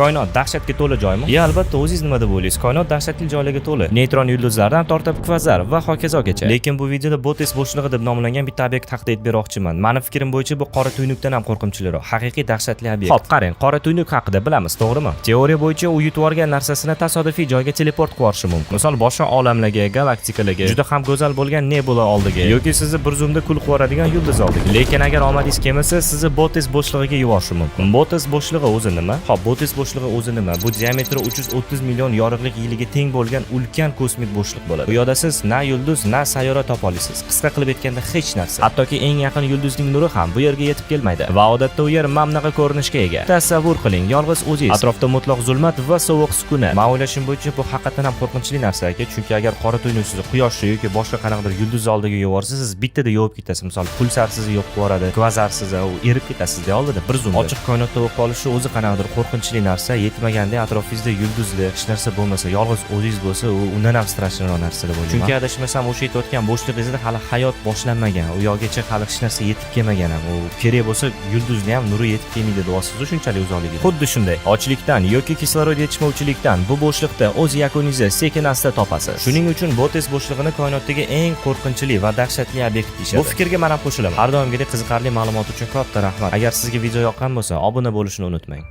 Koinot dahshatga to'la joymi? Ya, albatta, o'zingiz nima deb o'ylaysiz? Koinot dahshatli joylarga to'la. Neytron yulduzlardan tortib kvazar va hokazogacha. Lekin bu videoda Botes bo'shlig'i deb nomlangan bitta obyekt haqida aytib bermoqchiman. Mani fikrim bo'yicha, bu qora tuynukdan ham qo'rqinchliroq, haqiqiy dahshatli obyekt. Xo'p, qarang, qora tuynuk haqida bilamiz, to'g'rimi? Teoriya bo'yicha u yutib yuborgan narsasini tasodifiy joyga teleport qilib yuborishi mumkin. Misol, boshqa olamlarga, galaktikalarga, juda ham go'zal bo'lgan nebula oldiga yoki sizni bir zumda kul qilib yuboradigan yulduz oldiga. Lekin agar omadingiz kelmasa, sizni Botes bo'shlig'iga yuborishi mumkin. Botes bo'shlig'i o'zi nima? Xo'p, Botes bo'shlig'i o'zi nima? Bu diametri 330 million yorug'lik yiliga teng bo'lgan ulkan kosmik bo'shliq bo'ladi. Bu yerda siz na yulduz, na sayyora topa olasiz. Qisqa qilib aytganda, hech narsa. Hattoki eng yaqin yulduzning nuri ham bu yerga yetib kelmaydi. Va odatda u yer mamnaqa ko'rinishga ega. Tasavvur qiling, yolg'iz o'zingiz. Atrofda mutlaq zulmat va sovuq sukunat. Men o'ylashim bo'yicha, bu haqiqatan ham qo'rqinchli narsa, aka, chunki agar qora tuynuk sizni quyoshni yoki boshqa qanaqadir yulduz oldiga yuborsa, siz bittada yovib ketasiz. Misol, pulsar sizni yo'q qilib yuboradi, kvazar sizni, u erib ketasiz oldida bir zumda. Ochiq koinotda bo'lib qolishi o'zi qanaqadir qo'rqinchli narsa. Yetmaganda atrofingizda yulduzli hech narsa bo'lmasa, yolg'iz o'zingiz bo'lsa, u undan ham страшный roq narsa deb o'ylayman. Chunki adashmasam, o'sha aytayotgan bo'shlig'ingizda hali hayot boshlanmagan. U yoqgacha hali hech narsa yetib kelmagan ham. U kerak bo'lsa, yulduzni ham nuri yetib kelmaydi deyapsiz, shunchalik uzoqligida. Xuddi shunday, ochlikdan yoki kislorod yetishmovchilikdan bu bo'shliqda o'z yakuningizni sekin asta topasiz. Shuning uchun Botes bo'shlig'ini koinotdagi eng qo'rqinchli va dahshatli obyekt deyishadi. Bu fikrga men ham qo'shilaman. Har doimgidek qiziqarli ma'lumot uchun katta rahmat. Agar sizga video yoqqan bo'lsa, obuna bo'lishni unutmang.